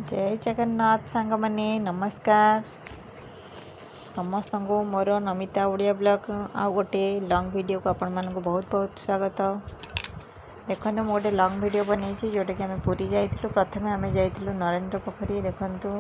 ଜୟ ଜଗନ୍ନାଥ ସାଙ୍ଗମାନେ, ନମସ୍କାର ସମସ୍ତଙ୍କୁ। ମୋର ନମିତା ଓଡ଼ିଆ ବ୍ଲଗ୍ ଆଉ ଗୋଟେ ଲଙ୍ଗ୍ ଭିଡ଼ିଓକୁ ଆପଣମାନଙ୍କୁ ବହୁତ ବହୁତ ସ୍ୱାଗତ। ଦେଖନ୍ତୁ, ମୁଁ ଗୋଟେ ଲଙ୍ଗ୍ ଭିଡ଼ିଓ ବନେଇଛି, ଯେଉଁଟାକି ଆମେ ପୁରୀ ଯାଇଥିଲୁ। ପ୍ରଥମେ ଆମେ ଯାଇଥିଲୁ ନରେନ୍ଦ୍ର ପୋଖରୀ। ଦେଖନ୍ତୁ,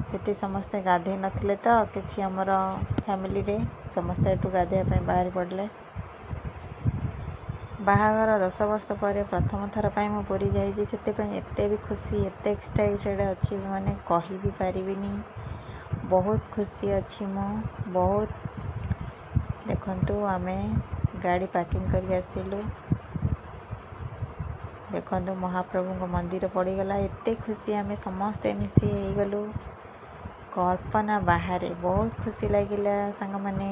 ସେଠି ସମସ୍ତେ ଗାଧେଇ ନଥିଲେ ତ କିଛି ଆମର ଫ୍ୟାମିଲିରେ ସମସ୍ତେ ଏଠୁ ଗାଧୋଇବା ପାଇଁ ବାହାରି ପଡ଼ିଲେ। ବାହାଘର 10 ବର୍ଷ ପରେ ପ୍ରଥମ ଥର ପାଇଁ ମୁଁ ପୁରୀ ଯାଇଛି। ସେଥିପାଇଁ ଏତେ ବି ଖୁସି, ଏତେ ଏକ୍ସାଇଟେଡ଼ ଅଛି, ମାନେ କହି ବି ପାରିବିନି। ବହୁତ ଖୁସି ଅଛି ମୁଁ ବହୁତ। ଦେଖନ୍ତୁ, ଆମେ ଗାଡ଼ି ପାର୍କିଂ କରିକି ଆସିଲୁ। ଦେଖନ୍ତୁ, ମହାପ୍ରଭୁଙ୍କ ମନ୍ଦିର ପଡ଼ିଗଲା। ଏତେ ଖୁସି ଆମେ ସମସ୍ତେ ମିଶି ହେଇଗଲୁ, କଳ୍ପନା ବାହାରେ। ବହୁତ ଖୁସି ଲାଗିଲା ସାଙ୍ଗମାନେ,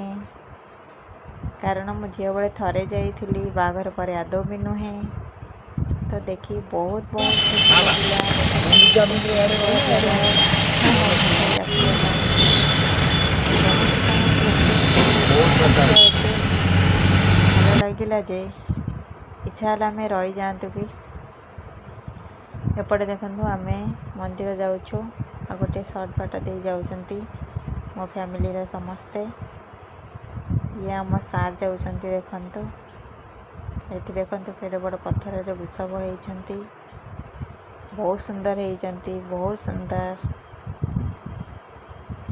କାରଣ ମୁଁ ଝିଅ ବେଳେ ଥରେ ଯାଇଥିଲି, ବାହାଘର ପରେ ଆଦୌ ବି ନୁହେଁ। ତ ଦେଖି ବହୁତ ବହୁତ ଖୁସି ଲାଗିଲା। ଦେଖନ୍ତୁ, କେତେ ସୁନ୍ଦର ଜାଗା, ଇଚ୍ଛା ହେଉନଥାଏ ଆସିବା ପାଇଁ। କେମିତି କ'ଣ ଏତେ ସୁନ୍ଦର, ଏତେ ଭଲ ଲାଗିଲା ଯେ ଇଚ୍ଛା ହେଲା ଆମେ ରହିଯାଆନ୍ତୁ କି। ଏପଟେ ଦେଖନ୍ତୁ, ଆମେ ମନ୍ଦିର ଯାଉଛୁ ଆଉ ଗୋଟେ ସର୍ଟ ବାଟ ଦେଇ ଯାଉଛନ୍ତି ମୋ ଫ୍ୟାମିଲିର ସମସ୍ତେ। ଇଏ ଆମ ସାର୍ ଯାଉଛନ୍ତି। ଦେଖନ୍ତୁ, ଏଠି ଦେଖନ୍ତୁ, କେଡ଼େ ବଡ଼ ପଥରରେ ବୃଷଭ ହେଇଛନ୍ତି। ବହୁତ ସୁନ୍ଦର ହେଇଛନ୍ତି, ବହୁତ ସୁନ୍ଦର।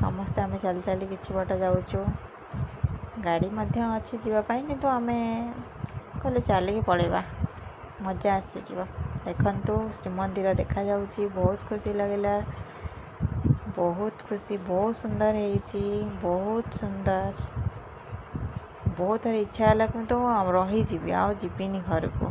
ସମସ୍ତେ ଆମେ ଚାଲି ଚାଲି କିଛି ବାଟ ଯାଉଛୁ। ଗାଡ଼ି ମଧ୍ୟ ଅଛି ଯିବା ପାଇଁ, କିନ୍ତୁ ଆମେ କହିଲୁ ଚାଲିକି ପଳେଇବା, ମଜା ଆସିଯିବ। ଦେଖନ୍ତୁ, ଶ୍ରୀମନ୍ଦିର ଦେଖାଯାଉଛି। ବହୁତ ଖୁସି ଲାଗିଲା, ବହୁତ ଖୁସି। ବହୁତ ସୁନ୍ଦର ହେଇଛି, ବହୁତ ସୁନ୍ଦର। ବହୁତ ଥର ଇଚ୍ଛା ହେଲା, କିନ୍ତୁ ମୁଁ ରହିଯିବି, ଆଉ ଯିବିନି ଘରକୁ।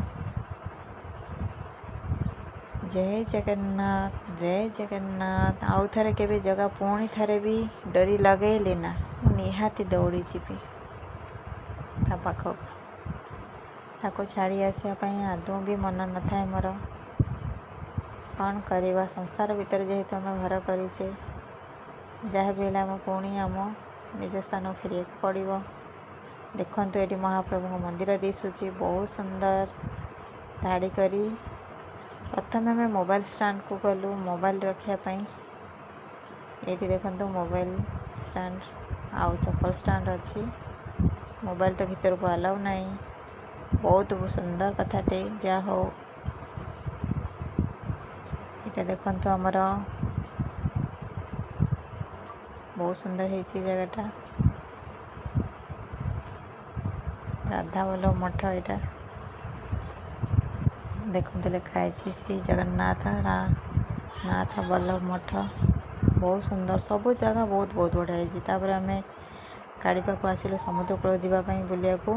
ଜୟ ଜଗନ୍ନାଥ, ଜୟ ଜଗନ୍ନାଥ। ଆଉ ଥରେ କେବେ ଜଗା ପୁଣି ଥରେ ବି ଡୋରି ଲଗେଇଲେ ନା, ମୁଁ ନିହାତି ଦୌଡ଼ିଯିବି ତା ପାଖକୁ। ତାକୁ ଛାଡ଼ି ଆସିବା ପାଇଁ ଆଦୌ ବି ମନ ନଥାଏ ମୋର। କ'ଣ କରିବା, ସଂସାର ଭିତରେ ଯେହେତୁ ଆମେ ଘର କରିଛେ, ଯାହା ବି ହେଲେ ଆମେ ପୁଣି ଆମ ନିଜ ସ୍ଥାନ ଫେରିବାକୁ ପଡ଼ିବ। ଦେଖନ୍ତୁ, ଏଠି ମହାପ୍ରଭୁଙ୍କ ମନ୍ଦିର ଦିଶୁଛି, ବହୁତ ସୁନ୍ଦର। ଧାଡ଼ି କରି ପ୍ରଥମେ ଆମେ ମୋବାଇଲ ଷ୍ଟାଣ୍ଡକୁ ଗଲୁ ମୋବାଇଲ ରଖିବା ପାଇଁ। ଏଇଠି ଦେଖନ୍ତୁ, ମୋବାଇଲ ଷ୍ଟାଣ୍ଡ ଆଉ ଚପଲ ଷ୍ଟାଣ୍ଡ ଅଛି। ମୋବାଇଲ ତ ଭିତରକୁ ଆଲାଉ ନାହିଁ। ବହୁତ ସୁନ୍ଦର କଥାଟେ, ଯାହା ହଉ। ଏଇଟା ଦେଖନ୍ତୁ, ଆମର ବହୁତ ସୁନ୍ଦର ହେଇଛି ଜାଗାଟା। ରାଧାବଲ୍ଲଭ ମଠ ଏଇଟା। ଦେଖନ୍ତୁ, ଲେଖା ହେଇଛି ଶ୍ରୀ ଜଗନ୍ନାଥ ନାଥ ବଲ୍ଲଭ ମଠ। ବହୁତ ସୁନ୍ଦର, ସବୁ ଜାଗା ବହୁତ ବହୁତ ବଢ଼ିଆ ହେଇଛି। ତାପରେ ଆମେ ଗାଡ଼ି ପାଖକୁ ଆସିଲୁ ସମୁଦ୍ର କୂଳ ଯିବା ପାଇଁ ବୁଲିବାକୁ।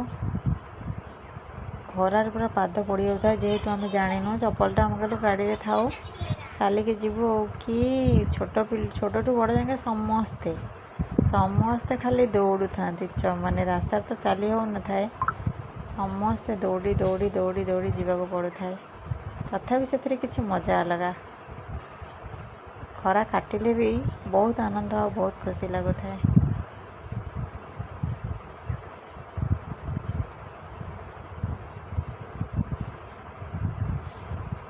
ଖରାରେ ପୁରା ପାଦ ପୋଡ଼ି ଯାଉଥାଏ। ଯେହେତୁ ଆମେ ଜାଣିନୁ, ଚପଲଟା ଆମେ କହିଲୁ ଗାଡ଼ିରେ ଥାଉ, ଚାଲିକି ଯିବୁ। ଆଉ କି ଛୋଟ ଛୋଟଠୁ ବଡ଼ ଯାକେ ସମସ୍ତେ ସମସ୍ତେ ଖାଲି ଦୌଡ଼ୁଥାନ୍ତି। ମାନେ ରାସ୍ତାରେ ତ ଚାଲି ହେଉନଥାଏ। ସମସ୍ତେ ଦୌଡ଼ି ଦୌଡ଼ି ଦୌଡ଼ି ଦୌଡ଼ି ଯିବାକୁ ପଡ଼ୁଥାଏ। ତଥାପି ସେଥିରେ କିଛି ମଜା ଅଲଗା। ଖରା କାଟିଲେ ବି ବହୁତ ଆନନ୍ଦ ଆଉ ବହୁତ ଖୁସି ଲାଗୁଥାଏ।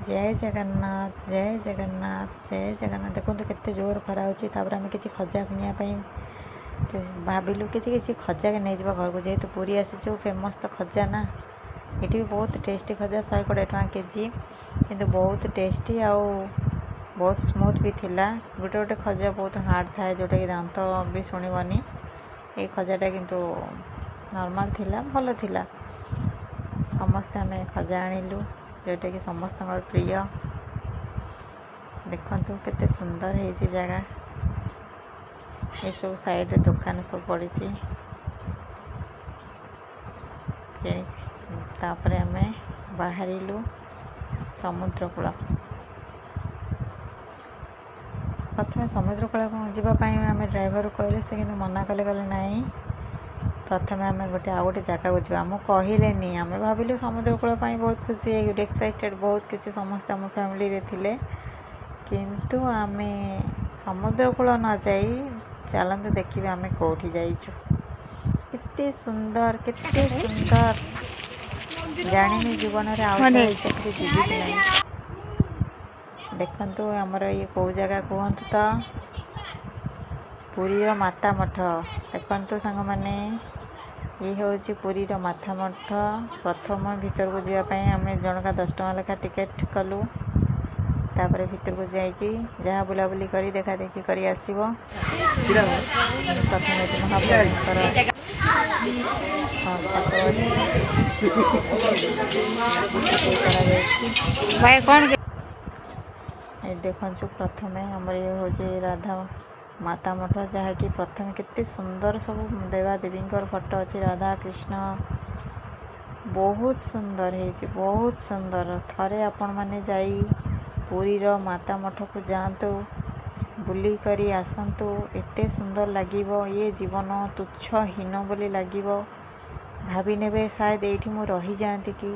ଜୟ ଜଗନ୍ନାଥ, ଜୟ ଜଗନ୍ନାଥ, ଜୟ ଜଗନ୍ନାଥ। ଦେଖନ୍ତୁ, କେତେ ଜୋର ଖରା ହେଉଛି। ତାପରେ ଆମେ କିଛି ଖଜା କିଣିବା ପାଇଁ ଭାବିଲୁ। କିଛି କିଛି ଖଜା ନେଇଯିବା ଘରକୁ, ଯେହେତୁ ପୁରୀ ଆସିଛୁ। ଫେମସ୍ ତ ଖଜା ନା। ଏଠି ବି ବହୁତ ଟେଷ୍ଟି ଖଜା, 120 ଟଙ୍କା କେଜି, କିନ୍ତୁ ବହୁତ ଟେଷ୍ଟି ଆଉ ବହୁତ ସ୍ମୁଥ୍ ବି ଥିଲା। ଗୋଟେ ଗୋଟେ ଖଜା ବହୁତ ହାର୍ଡ଼ ଥାଏ, ଯେଉଁଟାକି ଦାନ୍ତ ବି ଶୁଣିବନି। ଏଇ ଖଜାଟା କିନ୍ତୁ ନର୍ମାଲ୍ ଥିଲା, ଭଲ ଥିଲା। ସମସ୍ତେ ଆମେ ଖଜା ଆଣିଲୁ, ଯେଉଁଟାକି ସମସ୍ତଙ୍କର ପ୍ରିୟ। ଦେଖନ୍ତୁ, କେତେ ସୁନ୍ଦର ହେଇଛି ଜାଗା। ଏସବୁ ସାଇଡ଼ରେ ଦୋକାନ ସବୁ ପଡ଼ିଛି। ତାପରେ ଆମେ ବାହାରିଲୁ ସମୁଦ୍ର କୂଳ। ପ୍ରଥମେ ସମୁଦ୍ର କୂଳକୁ ଯିବା ପାଇଁ ଆମେ ଡ୍ରାଇଭରକୁ କହିଲୁ। ସେ କିନ୍ତୁ ମନା କଲେ, କହିଲେ ନାହିଁ, ପ୍ରଥମେ ଆମେ ଗୋଟେ ଆଉ ଗୋଟେ ଜାଗାକୁ ଯିବା। ଆମକୁ କହିଲେନି। ଆମେ ଭାବିଲୁ ସମୁଦ୍ର କୂଳ ପାଇଁ ବହୁତ ଖୁସି ହେଇଗଲୁ, ଏକ୍ସାଇଟେଡ଼ ବହୁତ କିଛି ସମସ୍ତେ ଆମ ଫ୍ୟାମିଲିରେ ଥିଲେ। କିନ୍ତୁ ଆମେ ସମୁଦ୍ର କୂଳ ନ ଯାଇ ଚାଲନ୍ତୁ ଦେଖିବେ ଆମେ କେଉଁଠି ଯାଇଛୁ। କେତେ ସୁନ୍ଦର, କେତେ ସୁନ୍ଦର! ଜାଣିନି ଜୀବନରେ ଆଉ ଥରେ ସେଠିକି ଯିବି କି ନାହିଁ। ଦେଖନ୍ତୁ ଆମର ଇଏ କେଉଁ ଜାଗା କୁହନ୍ତୁ ତ? ପୁରୀର ମାତା ମଠ। ଦେଖନ୍ତୁ ସାଙ୍ଗମାନେ, ଇଏ ହେଉଛି ପୁରୀର ମାତା ମଠ। ପ୍ରଥମ ଭିତରକୁ ଯିବା ପାଇଁ ଆମେ ଜଣକା 10 ଟଙ୍କା ଲେଖା ଟିକେଟ୍ କଲୁ। ତାପରେ ଭିତରକୁ ଯାଇକି ଯାହା ବୁଲାବୁଲି କରି ଦେଖା ଦେଖି କରି ଆସିବ। ପ୍ରଥମେ ଏଠି ମହାପ୍ରଭୁଙ୍କର ଫଟୋ ଅଛି, କରାଯାଇଛି। ଭାଇ, କ'ଣ? ଏଠି ଦେଖନ୍ତୁ, ପ୍ରଥମେ ଆମର ଇଏ ହେଉଛି ରାଧା ମାତା ମଠ, ଯାହାକି ପ୍ରଥମେ କେତେ ସୁନ୍ଦର ସବୁ ଦେବାଦେବୀଙ୍କର ଫଟୋ ଅଛି, ରାଧା କୃଷ୍ଣ। ବହୁତ ସୁନ୍ଦର ହେଇଛି, ବହୁତ ସୁନ୍ଦର। ଥରେ ଆପଣମାନେ ଯାଇ ପୁରୀର ମାତା ମଠକୁ ଯାଆନ୍ତୁ, ବୁଲି କରି ଆସନ୍ତୁ। ଏତେ ସୁନ୍ଦର ଲାଗିବ, ଇଏ ଜୀବନ ତୁଚ୍ଛ ହୀନ ବୋଲି ଲାଗିବ। ଭାବି ନେବେ ସାୟଦ ଏଇଠି ମୁଁ ରହିଯାଆନ୍ତି କି,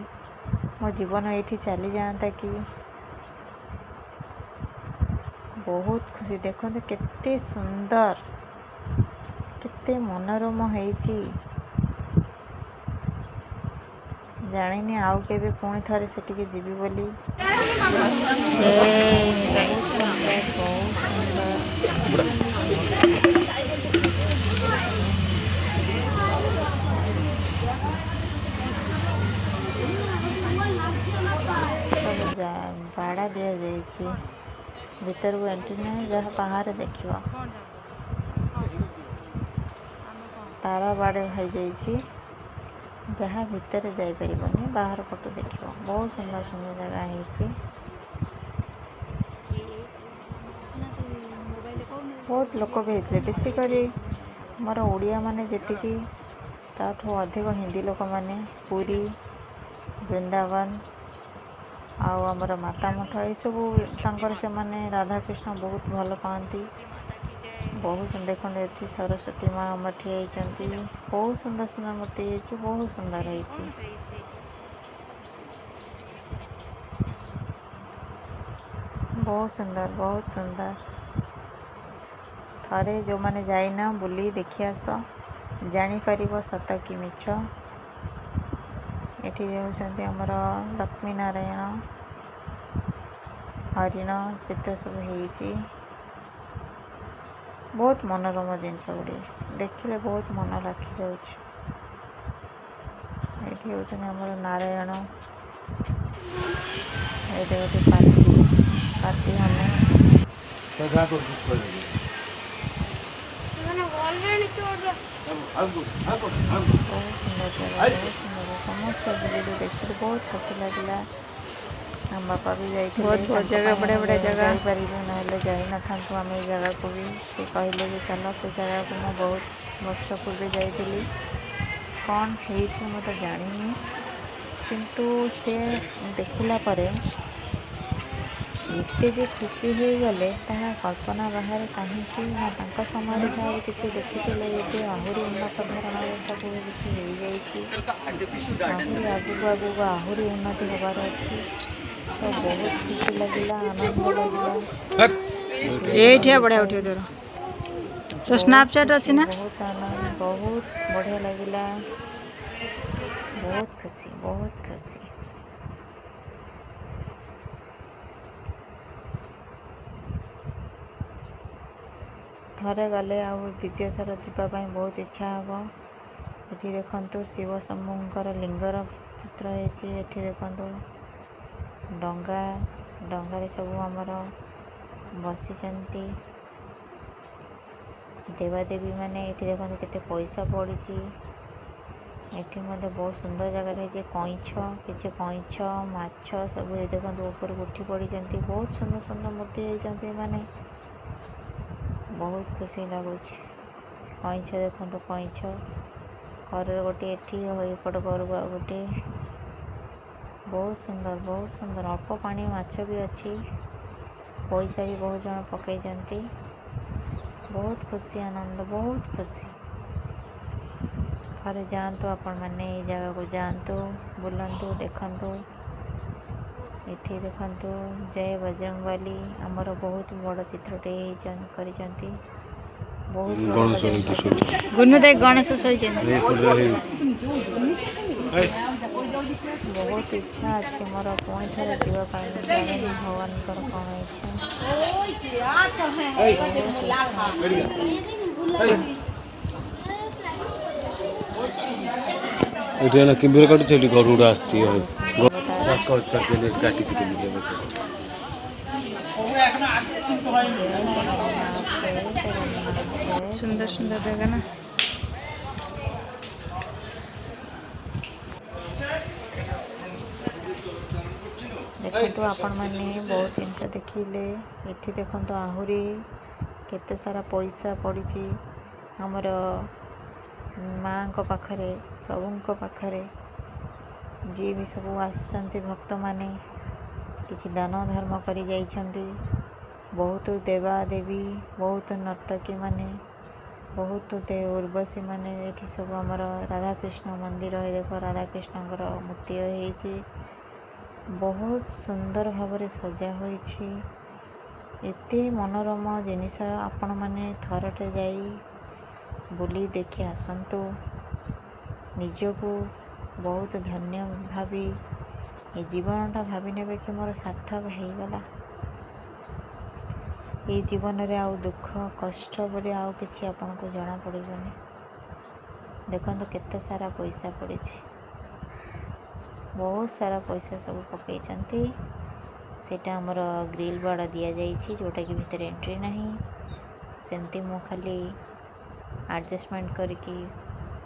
ମୋ ଜୀବନ ଏଇଠି ଚାଲିଯାଆନ୍ତା କି। ବହୁତ ଖୁସି। ଦେଖନ୍ତୁ କେତେ ସୁନ୍ଦର, କେତେ ମନୋରମ ହେଇଛି। ଜାଣିନି ଆଉ କେବେ ପୁଣି ଥରେ ସେଠିକି ଯିବି ବୋଲି। ବହୁତ ସୁନ୍ଦର, ବହୁତ ସୁନ୍ଦର। ସବୁ ବାଡ଼ା ଦିଆଯାଇଛି, ଭିତରକୁ ଏଣ୍ଟ୍ରି ନାହିଁ, ଯାହା ବାହାରେ ଦେଖିବ। ତାର ବାଡ଼ ହେଇଯାଇଛି, ଯାହା ଭିତରେ ଯାଇପାରିବନି, ବାହାର ପଟୁ ଦେଖିବ। ବହୁତ ସୁନ୍ଦର ସୁନ୍ଦର ଜାଗା ହେଇଛି। ବହୁତ ଲୋକ ବି ହେଇଥିଲେ। ବେଶୀ କରି ଆମର ଓଡ଼ିଆମାନେ ଯେତିକି, ତାଠୁ ଅଧିକ ହିନ୍ଦୀ ଲୋକମାନେ ପୁରୀ, ବୃନ୍ଦାବନ ଆଉ ଆମର ମାତା ମଠ ଏସବୁ ତାଙ୍କର, ସେମାନେ ରାଧାକୃଷ୍ଣ ବହୁତ ଭଲ ପାଆନ୍ତି। ବହୁତ ଦେଖନ୍ତୁ, ଏଠି ସରସ୍ୱତୀ ମା ଆମର ଠିଆ ହେଇଛନ୍ତି। ବହୁତ ସୁନ୍ଦର ସୁନ୍ଦର ମୂର୍ତ୍ତି ହେଇଛି, ବହୁତ ସୁନ୍ଦର ହେଇଛି। ବହୁତ ସୁନ୍ଦର, ବହୁତ ସୁନ୍ଦର। ଥରେ ଯେଉଁମାନେ ଯାଇନ, ବୁଲି ଦେଖି ଆସ, ଜାଣିପାରିବ ସତ କି ମିଛ। ଏଠି ହେଉଛନ୍ତି ଆମର ଲକ୍ଷ୍ମୀ ନାରାୟଣ, ହରିଣ ଚିତ୍ର ସବୁ ହେଇଛି। ବହୁତ ମନୋରମ ଜିନିଷ ଗୁଡ଼ିଏ, ଦେଖିଲେ ବହୁତ ମନ ଲାଖିଯାଉଛି। ଏଇଠି ହେଉଛନ୍ତି ଆମର ନାରାୟଣ। ଏଇଠି ଗୋଟେ ପାତି ପାତି ହନୁ। ସେମାନେ ଗଲେଣି ତୋର। ବହୁତ ସୁନ୍ଦର ଜାଗା, ବହୁତ ସୁନ୍ଦର। ସମସ୍ତେ ବୁଲିଲୁ, ଦେଖିଲୁ, ବହୁତ ଖୁସି ଲାଗିଲା। ଆମ ବାପା ବି ଯାଇଥିଲେ। ବହୁତ ବହୁତ ତାଙ୍କ ଜାଗା, ପାଇଁ ବଢ଼ିଆ ଆମେ ବଢ଼ିଆ ଜାଗା। ଯାଇପାରିଲୁ, ନହେଲେ ଯାଇନଥାନ୍ତୁ ଆମେ ଏ ଜାଗାକୁ ବି। ସେ କହିଲେ ଯେ ଚାଲ, ସେ ଜାଗାକୁ ମୁଁ ବହୁତ ବର୍ଷ ପୂର୍ବେ ଯାଇଥିଲି, କ'ଣ ହେଇଛି ମୁଁ ତ ଜାଣିନି। କିନ୍ତୁ ସେ ଦେଖିଲା ପରେ ଏତେ ଯେ ଖୁସି ହେଇଗଲେ ତାହା କଳ୍ପନା ବାହାରେ। କାହିଁକି ନା ତାଙ୍କ ସମୟରେ ଯାହା ବି କିଛି ଦେଖିଥିଲେ, ଏବେ ଆହୁରି ଉନ୍ନତ ଧରଣର ସବୁ କିଛି ହେଇଯାଇଛି। ଆହୁରି ଆଗକୁ ଆଗକୁ ଆହୁରି ଉନ୍ନତି ହେବାର ଅଛି। ତ ବହୁତ ଖୁସି ଲାଗିଲା, ଆନନ୍ଦ ଲାଗିଲା। ଏଇଠିଆ ବଢ଼ିଆ ଉଠିବ ତୋର। ତୋ ସ୍ନାପଚାଟ୍ ଅଛି ନା? ବହୁତ ଆନନ୍ଦ, ବହୁତ ବଢ଼ିଆ ଲାଗିଲା। ବହୁତ ଖୁସି, ବହୁତ ଖୁସି। ଥରେ ଗଲେ ଆଉ ଦ୍ୱିତୀୟ ଥର ଯିବା ପାଇଁ ବହୁତ ଇଚ୍ଛା ହେବ। ଏଠି ଦେଖନ୍ତୁ, ଶିବ ଶମ୍ଭୁଙ୍କର ଲିଙ୍ଗର ଚିତ୍ର ହେଇଛି। ଏଠି ଦେଖନ୍ତୁ ଡଙ୍ଗା, ଡଙ୍ଗାରେ ସବୁ ଆମର ବସିଛନ୍ତି ଦେବାଦେବୀ ମାନେ। ଏଠି ଦେଖନ୍ତୁ କେତେ ପଇସା ପଡ଼ିଛି। ଏଠି ମଧ୍ୟ ବହୁତ ସୁନ୍ଦର ଜାଗାଟେ ହେଇଛି। କଇଁଛ, କିଛି କଇଁଛ, ମାଛ ସବୁ ଏ ଦେଖନ୍ତୁ ଉପରକୁ ଉଠି ପଡ଼ିଛନ୍ତି। ବହୁତ ସୁନ୍ଦର ସୁନ୍ଦର ମୂର୍ତ୍ତି ହେଇଛନ୍ତି ମାନେ, ବହୁତ ଖୁସି ଲାଗୁଛି। କଇଁଛ ଦେଖନ୍ତୁ, କଇଁଛ କରରେ ଗୋଟିଏ ଏଠି, ଏପଟ କରକୁ ଆଉ ଗୋଟିଏ। ବହୁତ ସୁନ୍ଦର, ବହୁତ ସୁନ୍ଦର। ଅଳ୍ପ ପାଣି, ମାଛ ବି ଅଛି, ପଇସା ବି ବହୁତ ଜଣ ପକେଇଛନ୍ତି। ବହୁତ ଖୁସି, ଆନନ୍ଦ, ବହୁତ ଖୁସି। ଥରେ ଯାଆନ୍ତୁ ଆପଣମାନେ, ଏଇ ଜାଗାକୁ ଯାଆନ୍ତୁ, ବୁଲନ୍ତୁ, ଦେଖନ୍ତୁ। ଏଠି ଦେଖନ୍ତୁ, ଜୟ ବଜରଙ୍ଗବାଲି ଆମର ବହୁତ ବଡ଼ ଚିତ୍ରଟେ ହେଇଛନ୍ତି, କରିଛନ୍ତି ବହୁତ ବଡ଼। ଗଣେଶ ଏଇଠି ବଜରଙ୍ଗବାଲି। ଗୁନୁ ଦେখ, ଗଣେଶ ଶୋଇଛନ୍ତି। ଏପଟରେ। ବହୁତ ଇଚ୍ଛା ଅଛି ମୋର ପୁଣି ଥରେ ଯିବା ପାଇଁ। ମୁଁ ଜାଣିନି ଭଗବାନଙ୍କର କ'ଣ ଇଚ୍ଛା। ବହୁତ ଇଚ୍ଛା ଅଛି। ଏଠି ହେଲା କୁମ୍ଭୀର କାଟୁଛି, ଏଠି ଗରୁଡ଼ ଆସିଛି। ବହୁତ ସୁନ୍ଦର ଜାଗା ଅଛି। କାଟିଛି କେମିତି? ଜୟ ଜଗନ୍ନାଥ, ଜୟ ଜଗନ୍ନାଥ, ଜୟ ସୁନ୍ଦର ସୁନ୍ଦର ଜଗନ୍ନାଥ। ଜାଗା ନା? ଦେଖନ୍ତୁ ଆପଣମାନେ, ବହୁତ ଜିନିଷ ଦେଖିଲେ। ଏଠି ଦେଖନ୍ତୁ, ଆହୁରି କେତେ ସାରା ପଇସା ପଡ଼ିଛି ଆମର ମାଆଙ୍କ ପାଖରେ, ପ୍ରଭୁଙ୍କ ପାଖରେ। ଯିଏ ବି ସବୁ ଆସିଛନ୍ତି ଭକ୍ତମାନେ, କିଛି ଦାନ ଧର୍ମ କରି ଯାଇଛନ୍ତି। ବହୁତ ଦେବାଦେବୀ, ବହୁତ ନର୍ତ୍ତକୀମାନେ, ବହୁତ ଉର୍ବଶୀମାନେ। ଏଠି ସବୁ ଆମର ରାଧାକୃଷ୍ଣ ମନ୍ଦିର। ଏ ଦେଖ, ରାଧାକୃଷ୍ଣଙ୍କର ମୂର୍ତ୍ତି ହେଇଛି। ବହୁତ ସୁନ୍ଦର ଭାବରେ ସଜା ହୋଇଛି। ଏତେ ମନୋରମ ଜିନିଷ, ଆପଣମାନେ ଥରଟେ ଯାଇ ବୁଲି ଦେଖି ଆସନ୍ତୁ। ନିଜକୁ ବହୁତ ଧନ୍ୟ ଭାବି ଏ ଜୀବନଟା ଭାବି ନେବେ କି ମୋର ସାର୍ଥକ ହେଇଗଲା। ଏଇ ଜୀବନରେ ଆଉ ଦୁଃଖ କଷ୍ଟ ବୋଲି ଆଉ କିଛି ଆପଣଙ୍କୁ ଜଣାପଡ଼ିବନି। ଦେଖନ୍ତୁ, କେତେ ସାରା ପଇସା ପଡ଼ିଛି। ବହୁତ ସାରା ପଇସା ସବୁ ପକେଇଛନ୍ତି। ସେଇଟା ଆମର ଗ୍ରିଲ୍ ବାଡ଼ ଦିଆଯାଇଛି, ଯେଉଁଟାକି ଭିତରେ ଏଣ୍ଟ୍ରି ନାହିଁ। ସେମିତି ମୁଁ ଖାଲି ଆଡ଼ଜଷ୍ଟମେଣ୍ଟ କରିକି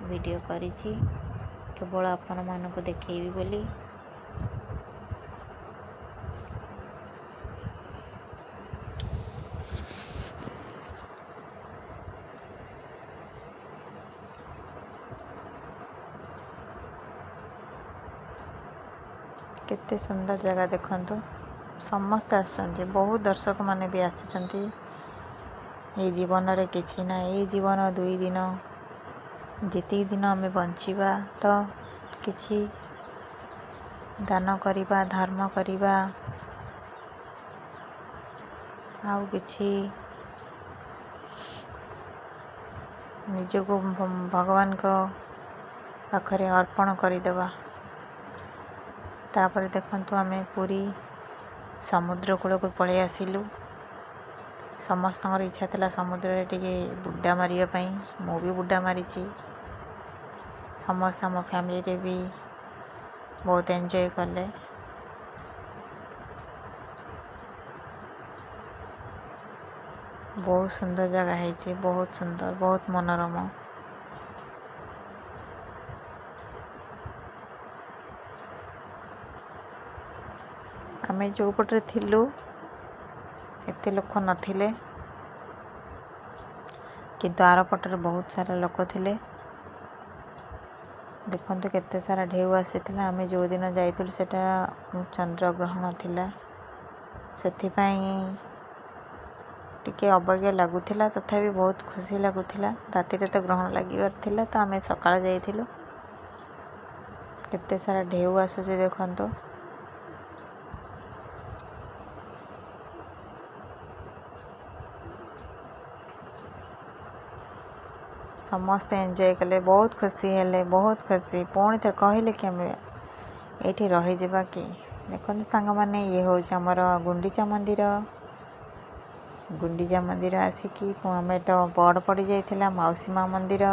ଭିଡ଼ିଓ କରିଛି, କେବଳ ଆପଣମାନଙ୍କୁ ଦେଖେଇବି ବୋଲି। କେତେ ସୁନ୍ଦର ଜାଗା ଦେଖନ୍ତୁ। ସମସ୍ତେ ଆସୁଛନ୍ତି, ବହୁତ ଦର୍ଶକମାନେ ବି ଆସିଛନ୍ତି। ଏଇ ଜୀବନରେ କିଛି ନା, ଏଇ ଜୀବନ 2 ଦିନ। ଯେତିକି ଦିନ ଆମେ ବଞ୍ଚିବା ତ କିଛି ଦାନ କରିବା, ଧର୍ମ କରିବା, ଆଉ କିଛି ନିଜକୁ ଭଗବାନଙ୍କ ପାଖରେ ଅର୍ପଣ କରିଦେବା। ତାପରେ ଦେଖନ୍ତୁ, ଆମେ ପୁରୀ ସମୁଦ୍ର କୂଳକୁ ପଳେଇ ଆସିଲୁ। ସମସ୍ତଙ୍କର ଇଚ୍ଛା ଥିଲା ସମୁଦ୍ରରେ ଟିକେ ବୁଡ଼ା ମାରିବା ପାଇଁ। ମୁଁ ବି ବୁଡ଼ା ମାରିଛି। ସମସ୍ତେ ଆମ ଫ୍ୟାମିଲିରେ ବି ବହୁତ ଏନ୍ଜୟ କଲେ। ବହୁତ ସୁନ୍ଦର ଜାଗା ହେଇଛି, ବହୁତ ସୁନ୍ଦର, ବହୁତ ମନୋରମ। ଆମେ ଯେଉଁ ପଟରେ ଥିଲୁ, ଏତେ ଲୋକ ନଥିଲେ, କିନ୍ତୁ ଆର ପଟରେ ବହୁତ ସାରା ଲୋକ ଥିଲେ। ଦେଖନ୍ତୁ, କେତେ ସାରା ଢେଉ ଆସିଥିଲା। ଆମେ ଯେଉଁଦିନ ଯାଇଥିଲୁ, ସେଇଟା ଚନ୍ଦ୍ରଗ୍ରହଣ ଥିଲା। ସେଥିପାଇଁ ଟିକେ ଅବାଗିଆ ଲାଗୁଥିଲା, ତଥାପି ବହୁତ ଖୁସି ଲାଗୁଥିଲା। ରାତିରେ ତ ଗ୍ରହଣ ଲାଗିବାର ଥିଲା, ତ ଆମେ ସକାଳେ ଯାଇଥିଲୁ। କେତେ ସାରା ଢେଉ ଆସୁଛି ଦେଖନ୍ତୁ। ସମସ୍ତେ ଏନ୍ଜୟ କଲେ, ବହୁତ ଖୁସି ହେଲେ, ବହୁତ ଖୁସି। ପୁଣି ଥରେ କହିଲେ କି ଆମେ ଏଇଠି ରହିଯିବା କି? ଦେଖନ୍ତୁ ସାଙ୍ଗମାନେ, ଇଏ ହେଉଛି ଆମର ଗୁଣ୍ଡିଚା ମନ୍ଦିର। ଗୁଣ୍ଡିଚା ମନ୍ଦିର ଆସିକି ଆମେ ତ ପହଡ଼ ପଡ଼ିଯାଇଥିଲା। ମାଉସୀ ମା ମନ୍ଦିର।